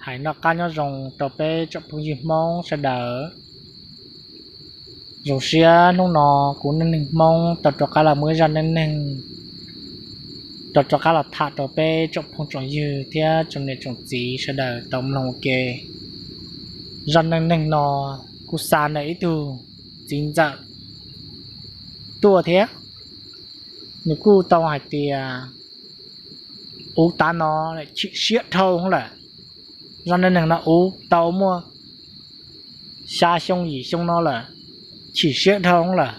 Hais noj qab nyob zoo rau peb tsoom phooj ywg Hmoob sawv daws. Zoo siab hnub no kuv Neej Neeg Hmoob tau rov qab los muaj ib zaj neej neeg rov rov qab los tham rau peb tsoom phooj tsoom ywg thiab tsoom niam tsoom txiv sawv daws tau mloog ua ke. Zaj neej neeg no kuj xa ntawm ib tug txiv ntxawm tuaj thiab. Nws kuj tau hais tias, uv, tav no chim siab dhau lawm. Zaj neej neeg no uv tau muaj xya xyoo yim xyoo no lawm, chim siab dhau lawm,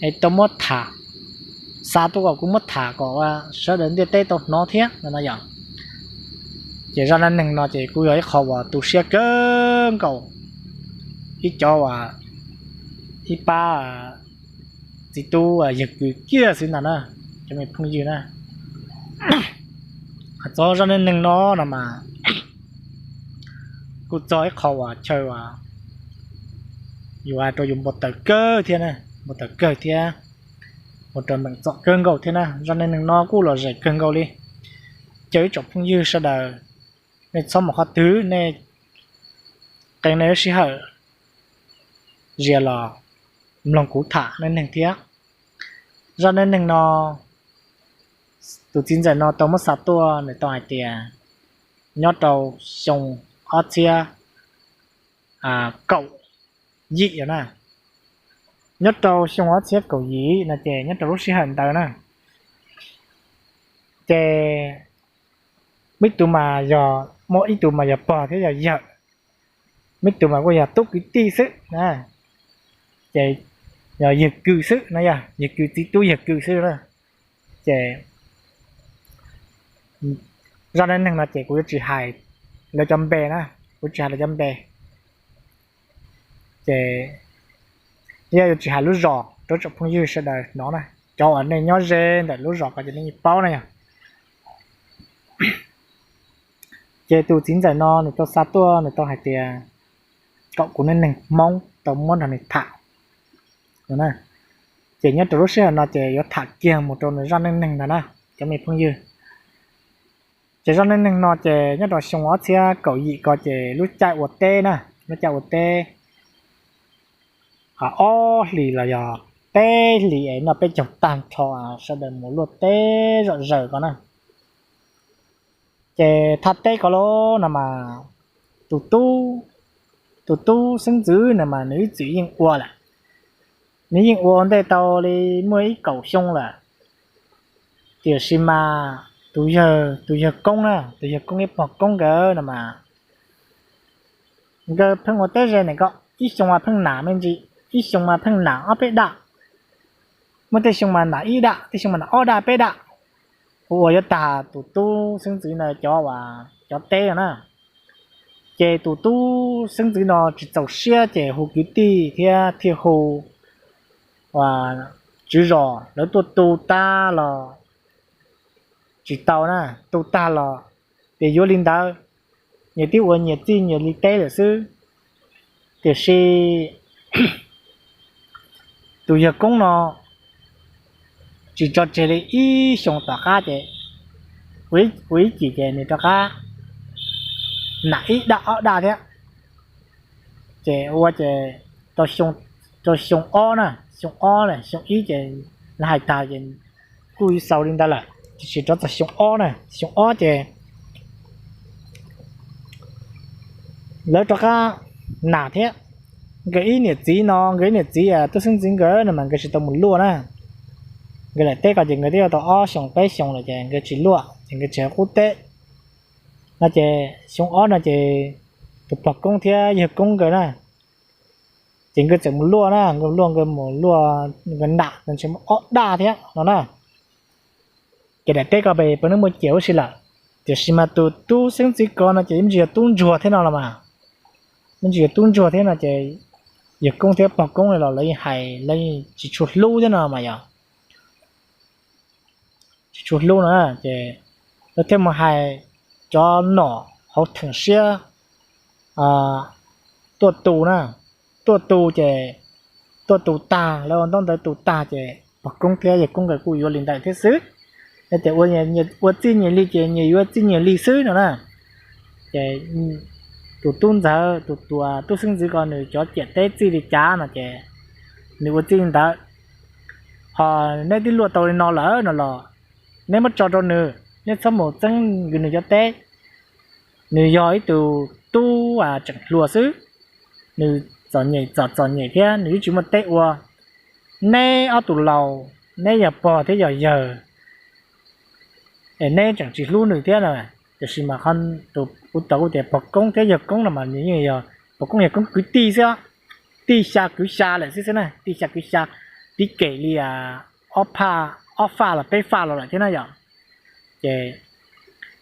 es tau muab tham, xa tuaj kom kuv muab tham kom sawv daws ntiaj teb tau hnov thiab no yom. Ces zaj neej neeg no ces kuj yog ib qho uas tu siab kawg nkaus, ib cov uas ib pab txiv tub yawg kws kiag xwb ntag na, cov me phooj ywg na. Txog zaj neej neeg no no mas kuj txog ib qho uas chaw uas yuav hais rau yus npau taws kawg thiab, npau taws kawg thiab, ua rau meem txom kawg nkaus thiab na. Zaj neej neeg no kuj lom zem kawg nkaus li. Caw ib tsoom phooj ywg sawv daws, nej txhob mus qhov twg, nej qee nej lub sij hawm zias los mloog kuv tham neej neeg thiab. Zaj neej neeg no, tus txiv ntxawm no tau muab xa tuaj, nws tau hais tias nyob rau xyoo ob txhiab kaum yim na, nyob rau xyoo ob txhiab kaum yim no ces nyob rau lub sij hawm ntawd na, ces muaj ib tug mas yog, muaj ib tug mas yog pog thiab yog yawm, muaj ib tug mas kuj yog tub kwv tij xwb na, ces yog yawg kws xwb no, yog yawg kws txiv tub yawg kws xwb na. Ces zaj neej neeg no ces kuv yuav tsis hais lawv cov npe na, kuv tsis hais lawv cov npe. Ces yuav tsis hais lub zos rau tsoom phooj ywg sawv daws hnov na, cov uas nej nyob ze ntawm lub zos ko ces nej yeej paub na yog. Ces tus txiv ntxawm no nws tau xa tuaj, nws tau hais tias kom kuv neej neeg Hmoob tau muab nrog nws tham. Ces nyob rau lub sij hawm no ces yuav tham kiag mus rau nws zaj neej neeg ntag na, cov me phooj ywg. Ces zaj neej neeg no ces nyob rau xyoo ob txhiab kaum yim ko ces lub caij ua teb na, lub caij ua teb ob hlis los yog peb hlis es noj peb caug tag nrho, sawv daws mus luaj teb zom zaws ko na. Ces thaj teb ko los no mas tus tub, tus tub xeeb ntxwv no mas nws ib txwm yeej ua lawm, nws yeej ua ntej tau li muaj ib kaum xyoo lawm. Tiam sis mas tus yawg, tus yawg koob na, tus yawg koob thiab pog koob nkawd no mas nkawd pheej ua teb ze ntawm ko, ib xyoo mas pheej nam me ntsis, ib xyoo mas pheej nam ob peb daj, muaj tej xyoo mas nam ib daj, tej xyoo mas nam ob daj peb daj, ua ua yuav tag tus tub xeeb ntxwv no cov, cov teb no na. Ces tus tub xeeb ntxwv no tsis txaus siab ces hu kwv tij thiab thiaj hu tswv zos lawv tuaj tu tag los tsis tau na, tu tag los ces yuav li ntawd, nyias twb ua nyias txij nyias li teb lawm xwb. Tiam sis tus yawg koob no tsis tso tseg li, ib xyoo tom qab ces ua ib chim ces nws rov qab nam ib daj ob daj thiab. Ces ua ces rau xyoo ob na, xyoo ob na, xyoo ib ces lawv hais tag ces kuj xaus li ntawd lawm, tiam sis rov txog xyoo ob na, xyoo ob ces lawv rov qab nam thiab. Nkawd ib niam txiv no, nkawd ib niam txiv tub xeeb ntxwv nkawd no mas nkawd tsis tau mus luaj na, nkawd lawm teb ko ces nkawd twb yuav tau ob xyoos peb xyoos lawm ces nkawd tsis luaj ces nkawd tsis hais qub teb no ces xyoo ob no ces tus pog koob thiab yawg koob nkawd na, ces nkawd txawm mus luaj na, nkawd luaj, nkawd mus luaj, nkawd nam ntshe ob daj thiab no na. Ces daim teb ko peb pab neb muaj ciam ub si lawm, tiam sis mas tus tub xeeb ntxwv ko no ces yeej tsis yog tub ntsuag thiab no los mas, yeej tsis yog tub ntsuag thiab no ces yawg koob thiab pog koob los lawv yeej hais, lawv yeej tsis tshua hlub thiab no mas yog tsis tshua hlub no ces lawv thiaj mus hais cov nom hauv theem siab tuaj tu na, tuaj tu ces tuaj tu tag, lawv ua ntaub ntawv tu tag ces pog koob thiab yawg koob nkawd kuj yuav li ntawd thiab xwb. Ces ua txij nyias li ces nyias yuav txij nyias li xwb no na. Ces tus tub ntxawg, tus, tus tub xeeb ntxwv ko nws cov ciam teb txij li cas no ces nws ua txij li ntawd. Ho neb twb luaj tau li no lawm no los neb muab tso rau nws, neb txhob mus txeeb nws cov teb. Nws yog ib tug tub tseem hluas xwb, nws txom nyem txom txom nyem thiab nws yeej tsis muaj teb ua. Neb ob tug laus, neb yog pog thiab yog yawg, es neb tseem tsis hlub nws thiab na. Tiam sis mas tus, kuv tau kuv tias pog koob thiab yawg koob no mas nws yeej yog pog koob yawg koob kwv tij xwb, tij xya kwv xya lawm xwb xwb na, tij xya kwv xya, tib kem li ob phaj, ob faj los peb faj los lawm thiab na yom. Ces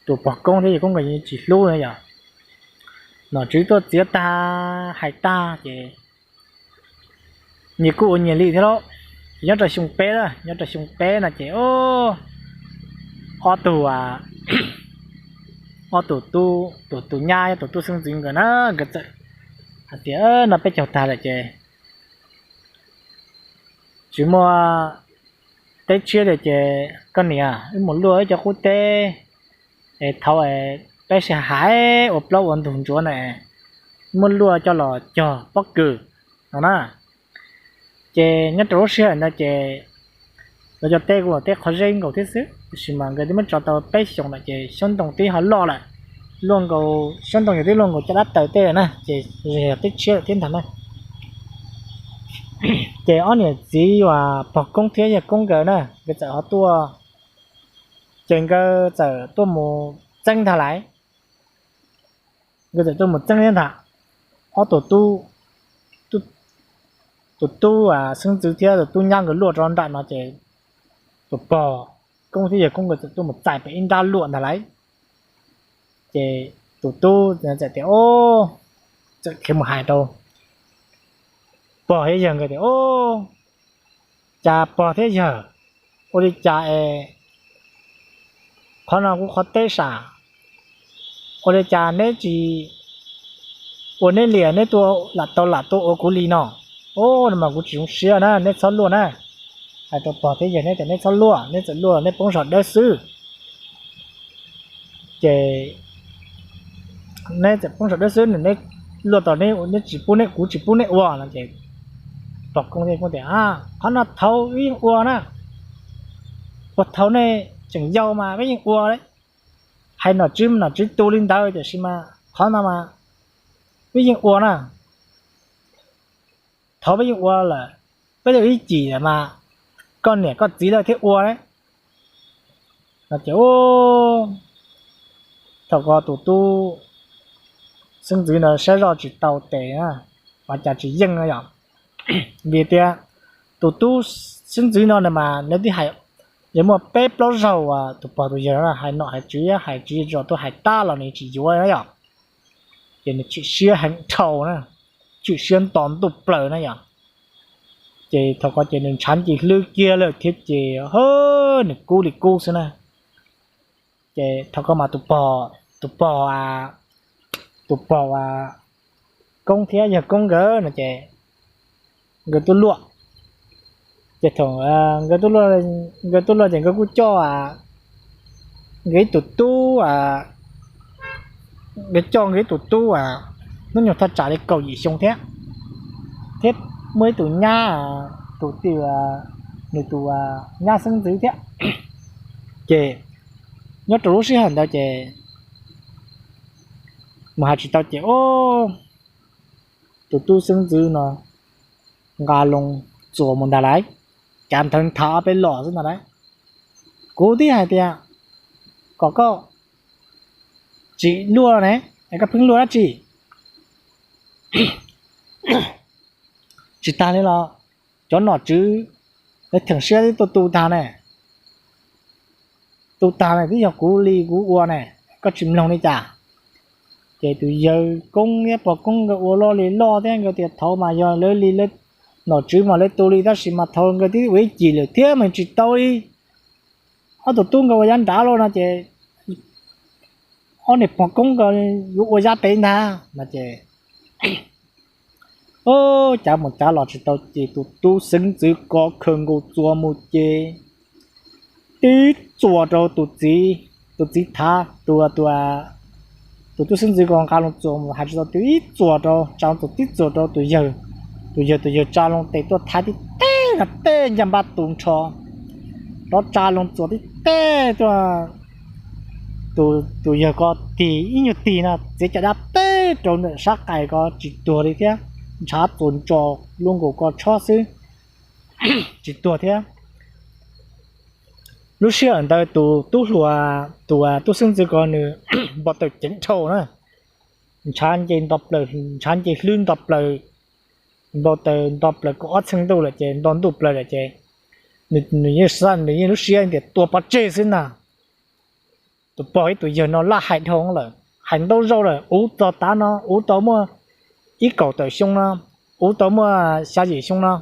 tus pog koob thiab yawg koob nkawd yeej tsis hlub na yom. Nom tswv tuaj txiav tag hais tag ces nyias kuj ua nyias li thiab lauj. Ces nyob rau xyoo peb, nyob rau xyoo peb no ces ob tug, ob tug tub, tus, tus nyab, tus tub xeeb ntxwv nkawd na, nkawd txawm hais tias no peb caug tag lawm ces tsis muaj teb tshiab li ces koj niam, wb mus luaj wb cov qub teb es thaum peb sib hais ua plaub ua ntug ntsuav na, muab luaj coj los cog pob kws no na. Ces nyob rau lub sij hawm ntawd ces lawv cov teb kuj teb qhov zeb nkaus thiab xwb, tiam sis mas nkawd twb muab tso tau peb xyoos lawm ces xyoob ntoo twb ho loj lawm, luaj nkaus, xyoob ntoo yog twb luaj nkaus caj dab taws tej na, ces yog teb tshiab lawm thiab ntag na. Ces ob niam txiv uas pog koob thiab yawg koob nkawd na, nkawd txawm ho tuaj, ces nkawd txawm tuaj mus txeeb ntag lauj. Nkawd txawm tuaj mus txeeb thiab ntag. Ob tug tub, tus tub xeeb ntxwv thiab tus tub nyab nkawd luaj rau nram no ces tus pog koob thiab yawg koob nkawd txawm tuaj mus txais pem ib nrab luaj ntag lauj. Ces tus tub txawm tias, txawm khiav mus hais rau pog thiab yawg nkawd tias, Ub, cas pog thiab yawg, ua li cas es qhov no kuv qhov teb sam, ua li cas neb tsis ua neb li, neb tuaj lam tau lam tuaj ua kuv li no? Ub, no mas kuv tsis zoo siab na, neb txhob luaj na. Hais rau pog thiab yawg neb tias neb txhob luaj, neb txawm luaj neb poob zog dawb xwb. Ces neb txawm poob zog dawb xwb, neb luaj tau neb tsis pub neb, kuv tsis pub neb ua no ces pog koob thiab koob tias, Qhov no thaum wb yeej ua na, puag thaum nej tseem yau mas peb yeej ua, hais nom tswv nom tswv tu li ntawd, tiam sis mas qhov no mas peb yeej ua na. Thaum peb yeej ua lawm, peb yeej ib cim lawm mas koj niam koj txiv lawv thiaj ua na. No ces thaum ko tus tub xeeb ntxwv no saib zoj tsis tau tes na, ua cas tsis yeej no yom. Vim tias tus tub xeeb ntxwv no na mas nws twb hais, yog muaj peb plaub zaug uas tus pog tus yawg no hais nom hais tswv hais tswv zos tuaj hais tab los nws tsis yuav na yom. Ces nws tshwm siab heev dhau na, tshwm siab nto ntuj plaws na yom. Ces thaum ko ces nws ntshav nce hlwb kiag lawm thiab ces nws kub li kub xwb na. Ces thaum ko mas tus pog, tus pog, tus pog uas koob thiab yawg koob nkawd no ces nkawd tuaj luaj. Ces thaum nkawd tuaj luaj ces nkawd kuj coj nkawd ib tug tub, nkawd coj nkawd ib tug tub hnub nyoog thaj tsam li kaum yim xyoo thiab, thiab muaj ib tug nyab, tus twg, nws tus nyab xeeb ntxwv thiab. Ces nyob rau lub sij hawm ntawd ces mus hais tsis tau ces tus tub xeeb ntxwv no nqa loo txuas mus ntag lauj, cav nthawv nthav ob peb los xwb ntag lauj. Kuv twb hais tias kom koj tsis luaj ne, es koj pheej luaj dab tsi? Tsis tas li los cov nom tswv lawv theem siab twb tuaj tu tag ne, tu tag ne twb yog kuv li kuv ua ne, koj tsis mloog li cas? Ces tus yawg koob thiab pog koob nkawd ua loj li loj thiab nkawd tias thaum mas yog lawv li, nom tswv mas lawv tu li tab sis mas thaum nkawd twb ua ib cim lawm thiab mas tsis tau li. Ob tug tub nkawd ua yab nrad lauj no ces ob niag pog koob nkawd yuav ua yab pem ntag no ces cav mus cav los tsis tau ces tus tub xeeb ntxwv ko khaws nkaus txuas mus ces tib txuas rau tus txiv, tus txiv thav, tus, tus Tus tub xeeb ntxwv ko nqa loo txuas mus hais tsis tau, tib txuas rau, tsa loo txuas tib txuas rau tus yawg. Tus yawg, tus yawg tsa loo tes tuaj thaiv tib teg no, tej ncaj npab tu nrho, rov tsa loo txuas tib teg tuaj. Tus yawg ko tig ib nyuag tig no txiav caj dab teb rau ntawm sab qais ko tsis tuag li thiab, ntshav txuas ntsos lub nkaus ko tshob xwb, tsis tuag thiab. Lub sij hawm ntawd tus tub hluas, tus tub xeeb ntxwv ko nws npau taws ceev dhau na, ntshav nce nto plaws, ntshav nce hlwb nto plaws, npau taws nto plaws kaum ob txheej ntuj lawm ces nto ntuj plaws lawm ces nws yeej, nws yeej lub siab tias tua pov tseg xwb ntag. Tus pog thiab tus yawg no laj hais dhau lawm, hais ntau zaus lawm, uv txog tav no uv tau muaj ib kaum tawm xyoo no, uv tau muaj xya yim xyoo no,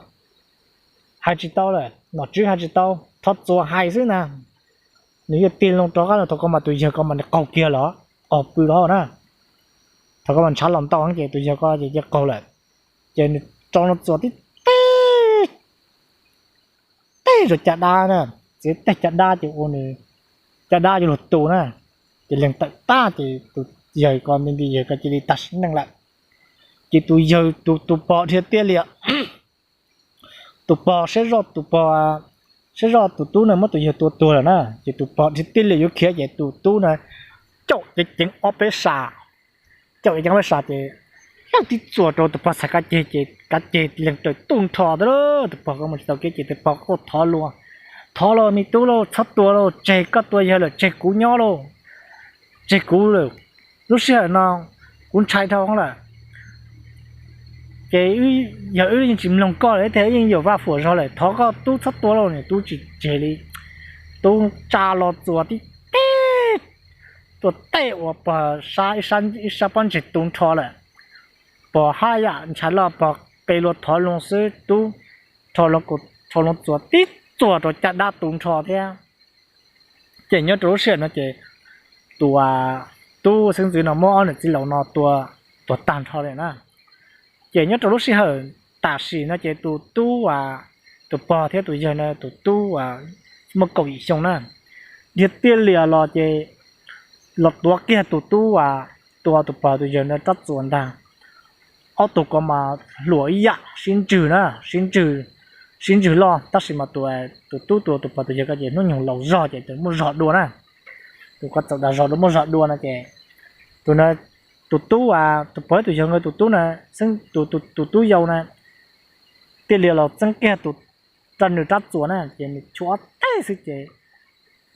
hais tsis tau lawm, nom tswv hais tsis tau, thov txuas hais xwb na. Nws yeej tig loo rov qab los, thaum ko mas tus yawg ko mas nws qaug kiag los, qaug pw los na. Thaum ko mas ntshav los ntau heev ces tus yawg ko ces cia qaug lawm, ces nws rov los txuas tib teg, teg rau caj dab na, txiav teg caj dab ces ua nws, caj dab yuav luag tu na, ces leeg tawm tag ces tus yawg ko nti nti yawg ko cia li tag sim neej lawm. Ces tus yawg, tus pog dhia tiaj liam, tus pog saib zoj, tus pog saib zoj tus tub no muab tus yawg tua tuag lawm na, ces tus pog dhia tiaj liam yuav khiav ces tus tub na caum ceev ceev ob peb sas, caum ceev ceev ob peb sas ces leej tib txuas rau tus pog txhais kav ceg ces kav ceg leeg raws tuj nrho tag. Tus pog ko mus tsis tau kev ces tus pog kuj thov luag, thov los me tub lauj, txhob tua lauj, tseg koj tua yawg lawm, tseg kuv nyob lauj, tseg kuv lawm, lub sij hawm no kuv ntshai dhau lawm. Ces yog wb yeej tsis mloog koj lawm thiab, wb yeej yuam vaj fuam zog lawm, thov koj tub txhob tua lauj. Nws tub tsis tseg li, tub tsa los txuas tib teg, tua tej uas pog sab, ib sab pob ntseg tu nrho lawm. Pog haj yam ntshai loj, pog qe luag thov loo xwb, tub rho loo txuas tib txuas rau caj dab tu nrho thiab. Ces nyob rau lub sij hawm no ces tus tub xeeb ntxwv no muab ob niam txiv laus no tua tuag tag nrho li na. Ces nyob rau lub sij hawm tam sim no ces tus tub, tus pog thiab tus yawg no tus tub muaj kaum yim xyoo na, dhia tiaj liam los ces los tuav kiag tus tub, tua tus pog tus yawg no rab txuas ntag. Ob tug ko mas hluas ib yam sib ntswg na, sib ntswg, sib ntswg loj tab sis mas tus tub tua tus pog tus yawg ko ces hnub nyoog laus zog ces muaj zog dua na. Tus ko txawm dag zog dua, muaj zog dua no ces tus, tus tub, tus pog tus yawg nkawd tus tub na, tus tub yau na, tiaj liam los txeeb kiag tus, rab, nws rab txuas na ces nws tshuav ob teg xwb ces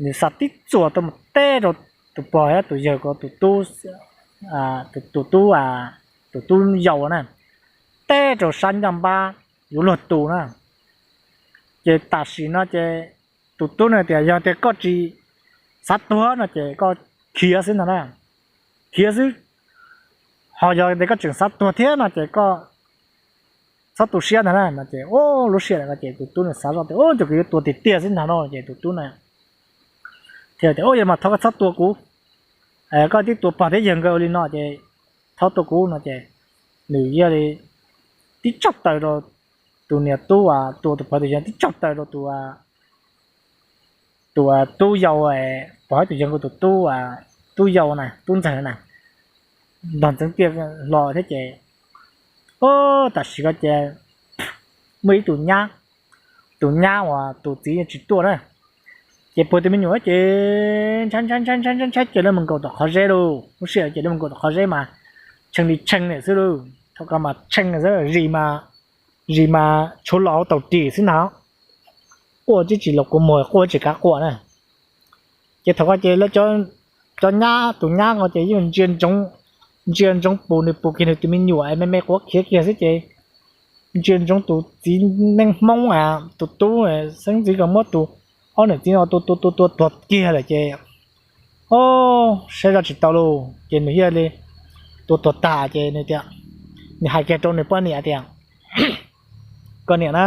nws xa tib txuas tuaj mus teb rau tus pog thiab tus yawg ko tus tub, tus tub, tus tub yau na, teb rau sab ncaj npab yuav luag tu na. Ces tam sim no ces tus tub no tias yog tias koj tsis xav tuag no ces koj khiav xwb ntag na, khiav xwb. Ho yog tias koj tseem xav tuag thiab no ces koj txhob tu siab ntag na no ces, o, lub sij hawm no ces tus tub nws xav zoj tias, o, ces kuv yuav tua tiag tiag xwb ntag no ces tus tub na thiaj tias, o, yog mas thov koj txhob tua kuv, koj twb tua pog thiab yawg nkawd ua li no ces thov tua kuv no ces nws thiaj li tib tsaug taw rau tus niam tub, tua tus pog tus yawg tib tsaug taw rau tus, tus tub yau, pog thiab tus yawg nkawd tus tub, tub yau na, tub ntxawg na, nrog ntxeev tiaj hlo thiab ces, o, tam sim ko ces muaj ib tug nyab, tus nyab uas tus txiv tsis tuaj na, ces pog tus me nyuam ces ntshai ntshai ntshai ntshai ntshai ces lawv mus nkaum tom qhov zeb lauj, lub sij hawm ces lawv mus nkaum tom qhov zeb mas tshee li tshee lawm xwb lauj, thaum ko mas tshee xwb, zis mas, zis mas tshuav los hauv taus ris xwb ntag, quaj tsis tsis los kua muag, quaj tsis kav quaj na. Ces thaum ko ces lawv cov nyab, tus nyab ko ces yeej ntsia ntsoov, ntsia ntsoov pus, nws pus kiag nws tus me nyuam me me quav khiav kiag xwb ces ntsia ntsoov tus txiv neej Hmoob, tus tub xeeb ntxwv ko muab tus, ob niam txiv no tua tua tua tua tuag kiag lawm ces, o, saib zoj tsis tau lauj ces nws thiaj li tua tuag tas ces nws tias, nws hais kiag rau nws poj niam tias, koj niam na,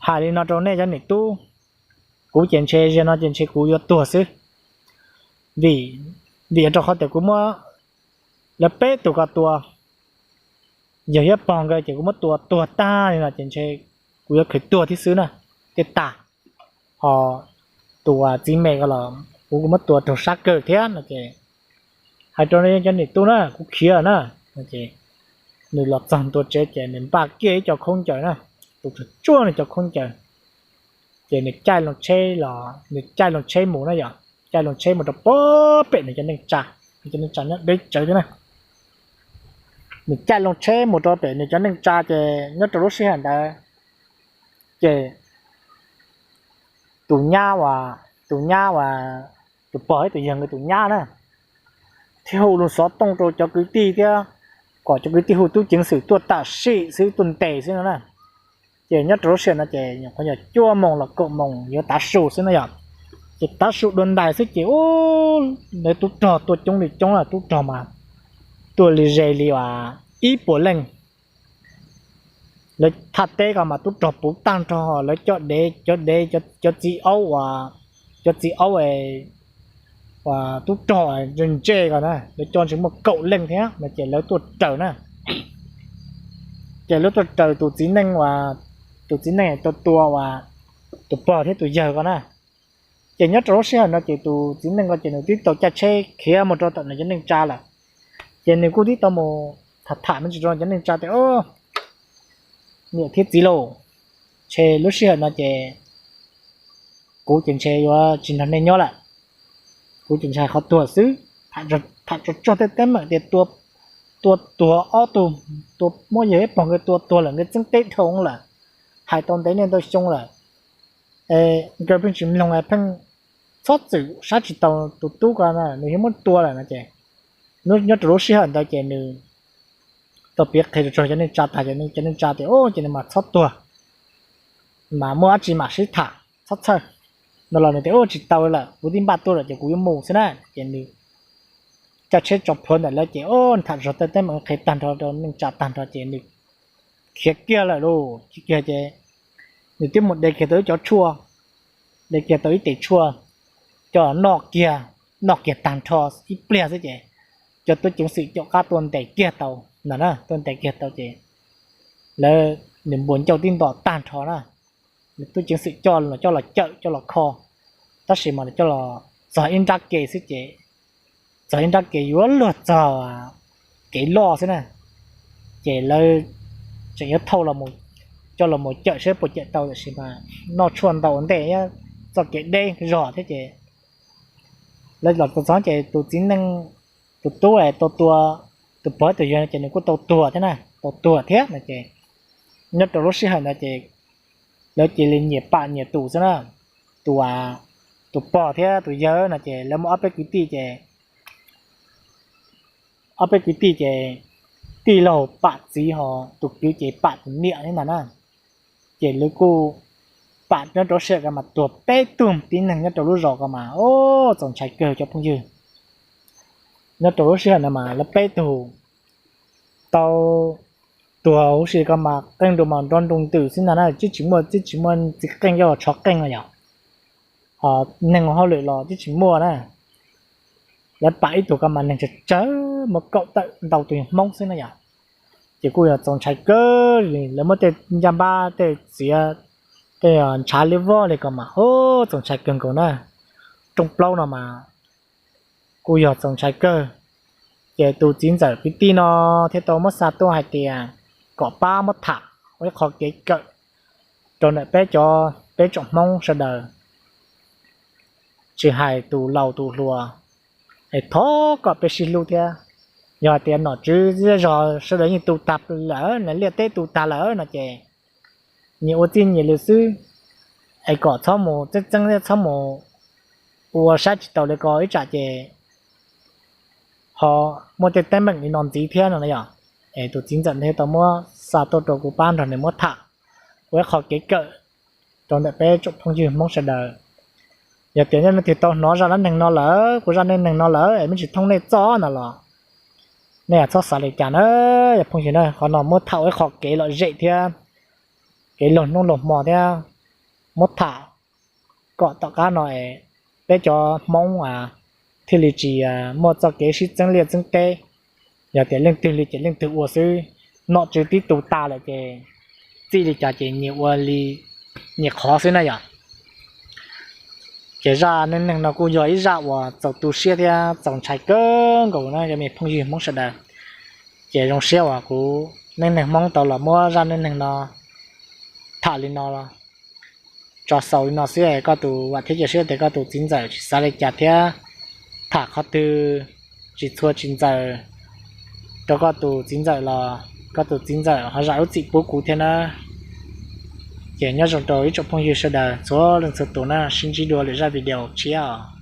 hais li no rau nej cov niam tub, kuv ces ntshe zaum no ces ntshe kuv yuav tuag xwb, vim, vim rau qhov tias kuv muab lawv peb tug ko tua, yawg thiab pog nkawd ces kuv muab tua tuag tag li no ces ntshe kuv yuav khaws tuag thiab xwb na, thiaj tag. Ho tus txiv me ko los kuv kuv muab tua raug sab kawg thiab no ces hais rau cov niam tub na, kuv khiav na. Nws los txog ntua tsev ces nws npaj kiag ib co khaub ncaws na, tus tsuag tsuag nws cov khaub ncaws, ces nws caij loo tsheb los, nws caij loo tsheb mus na yom, caij loo tsheb mus rau pem nws cov neej tsa, nws cov neej tsa nyob deb tsawv thiab na. Nws caij loo tsheb mus rau pem nws cov neej tsa ces nyob rau lub sij hawm ntawd ces tus nyab uas, tus nyab uas, tus pog thiab tus yawg nkawd tus nyab na, thiaj hu lus xov tooj rau cov kwv tij thiab kom cov kwv tij hu tub ceev xwm tuaj tam sim xwb, tuaj ntes xwb no na. Ces nyob rau lub sij hawm no ces nyuam qhuav yog cuaj moos los kaum moos yuav tav su xwb na yom. Ces tav su dua ntais xwb ces ub, lawv tub rog tuaj coob li coob na, tub rog mas tuaj li ze li uas ib puas leej. Lawv thaj teb ko mas tub rog puv tag nrho, lawv cov dev, cov dev, cov txiv aub uas, cov txiv aub uas tub rog ntse ntse ko na, lawv cov ntshe muaj kaum leej thiab no ces lawv tuaj raws na. Ces lawv tuaj raws tus txiv neej uas, tus txiv neej tau tua uas tus pog thiab tus yawg ko na. Ces nyob rau lub sij hawm no ces tus txiv neej ko ces nws twb tau caij tsheb khiav mus rau tom nws cov neej tsa lawm. Ces nws kuj twb tau mus tham tham me ntsis rau cov neej tsa tias, niam thiab txiv lauj, ntshe lub sij hawm no ces kuv ces ntshe yuav tsis nrog nej nyob lawm. Kuv ces ntshe hais qhov tuag xwb, tham tsuag tsuag tej teeb meem tias tua tuag ob tug, tua muab yawg ib pog nkawd tua tuag lawm, nkawd txeeb teb dhau lawm, hais tau ntev niaj ntau xyoo lawm, nkawd pheej tsis mloog, pheej txhob txwm saib tsis taus tus tub ko, nws yuav muab tua lawm no ces nyob rau lub sij hawm ntawd ces nws tau piav qhia rau cov neej tsa tag, cov neej tsa tias, ub, ces nws mas txhob tuag, mas muaj dab tsi mam sib tham, txhob txhawj no los nws tias, ub, tsis tau lawm, kuv twb npaj tuaj lawm ces kuv yuav mus xwb na. Ces nws caij tsheb tso plhuav ntawm lawv ces, ub, nws tham zog tej teeb meem qhia tag nrho rau neej tsa tag nrho ces nws khiav kiag lawm lauj. Khiav kiag ces nws twb mus de kiag tau ib cov tshuaj, de kiag tau ib tes tshuaj coj los noj kiag, noj kiag tag nrho ib pliag xwb ces cov tub ceev xwm caum qab tuaj ntes kiag tau ntag na, tuaj ntes kiag tau ces lawv, nws npuas ncauj tib nto tag nrho na. Nws tub ceev xwm coj los, coj los cawm coj los kho, tab sis mas nws coj los txog ib nrab ke xwb ces, txog ib nrab ke yuav luag txog kev loj xwb na. Ces lawv tseem yuav thauj, coj los mus cawm saib puas cawm tau, tiam sis mas noj tshuaj ntau ua ntej, txoj kev deb zog thiab ces lawv los txog ces tus txiv neej, tus tub tau tua tus pog tus yawg ces nws kuj tau tuag thiab na, tau tuag thiab no ces nyob rau lub sij hawm ntawd ces lawv cia li nyias pam nyias tus xwb na. Tus, tus pog thiab tus yawg no ces lawv muaj ob peb kwv tij ces ob peb kwv tij ces tij laug pam txiv ho tus kwv ces pam tus niam thiab ntag na. Ces lawv kuj pam nyob rau lub sij hawm ko mas tuag peb tug tib neeg nyob rau lub zos ko mas, ub, txaus ntshai kawg cov phooj ywg. Nyob rau lub sij hawm no mas lawv peb tug tau tuag huv si ko mas qeej nrua mas nrov nroo ntws xwb ntag na, twb tsis muaj, twb tsis muaj txiv qeej coj los tshov qeej no yom. Ho neeg ua hauj lwm los twb tsis muaj na. Lawv pam ib tug ko mas neeg tsawg tsawg muaj kaum tawm ntau tus Hmoob xwb na yom. Ces kuj yog txaus ntshai kawg li, lawv muab tej ncaj npab tej txiav, tej ntshav liab vog li ko mas, ub, txaus ntshai kawg nkaus na. Rooj plaub no mas kuj yog txaus ntshai kawg. Ces tus txiv ntxawm kwv tij no thiaj tau muab xa tuaj hais tias kom pab muab tham ua ib qho kev kawm rau ntawm peb cov, peb tsoom Hmoob sawv daws, tsis hais tus laus tus hluas, es thov kom peb sib hlub thiab. Yog hais tias nom tswv zej zog sawv daws yeej tu tag lawm na, liaj teb tu tag lawm no ces nyias ua txij nyias li xwb, es kom txhob mus txeeb txeeb thiab txhob mus ua saib tsis taus li ko ib tsam ces ho muaj tej teeb meem li no ntxiv thiab no na yom. Es tus txiv ntxawm ntawd tau muab xa tuaj rau kuv pab nrog nws muab tham ua ib qho kev kawm rau ntawm peb tsoom phooj ywg Hmoob sawv daws. Yog tias nej leej twg tau hnov zaj dab neeg no lawm, kuv zaj dab neeg no lawm es me ntsis thooj nej txoj no los nej txhob xav li cas na, yog phooj ywg na. Qhov no muab tham ua ib qho kev lom zem thiab kev laug hnub laug hmo thiab muab tham kom tom qab no es peb cov Hmoob thiaj li tsis muaj txoj kev sib txeeb liaj txeeb teb. Yog tias leej twg li ces leej twg ua xwb, nom tswv twb tu tas lawm ces txij li cas ces nyias ua li nyias qhov xwb na yom. Ces zaj neej neeg no kuj yog ib zaj uas txaus tu siab thiab txaus ntshai kawg nkaus na cov me phooj ywg Hmoob sawv daws. Ces zoo siab uas kuv neej neeg Hmoob tau los muab zaj neej neeg no tham li no tso xaus li no xwb. Koj tus vam thiab cia siab tias koj tus txiv ntxawm tsis xav li cas thiab tham qhov twg tsis txhua tsis ntxaws rau koj tus txiv ntxawm los koj tus txiv ntxawm ho zam lub txim pub kuv thiab na. Ces nyob zoo rau ib tsoom phooj ywg sawv daws txhua leej txhua tus na, sib ntsib dua lwm zaj video tshiab.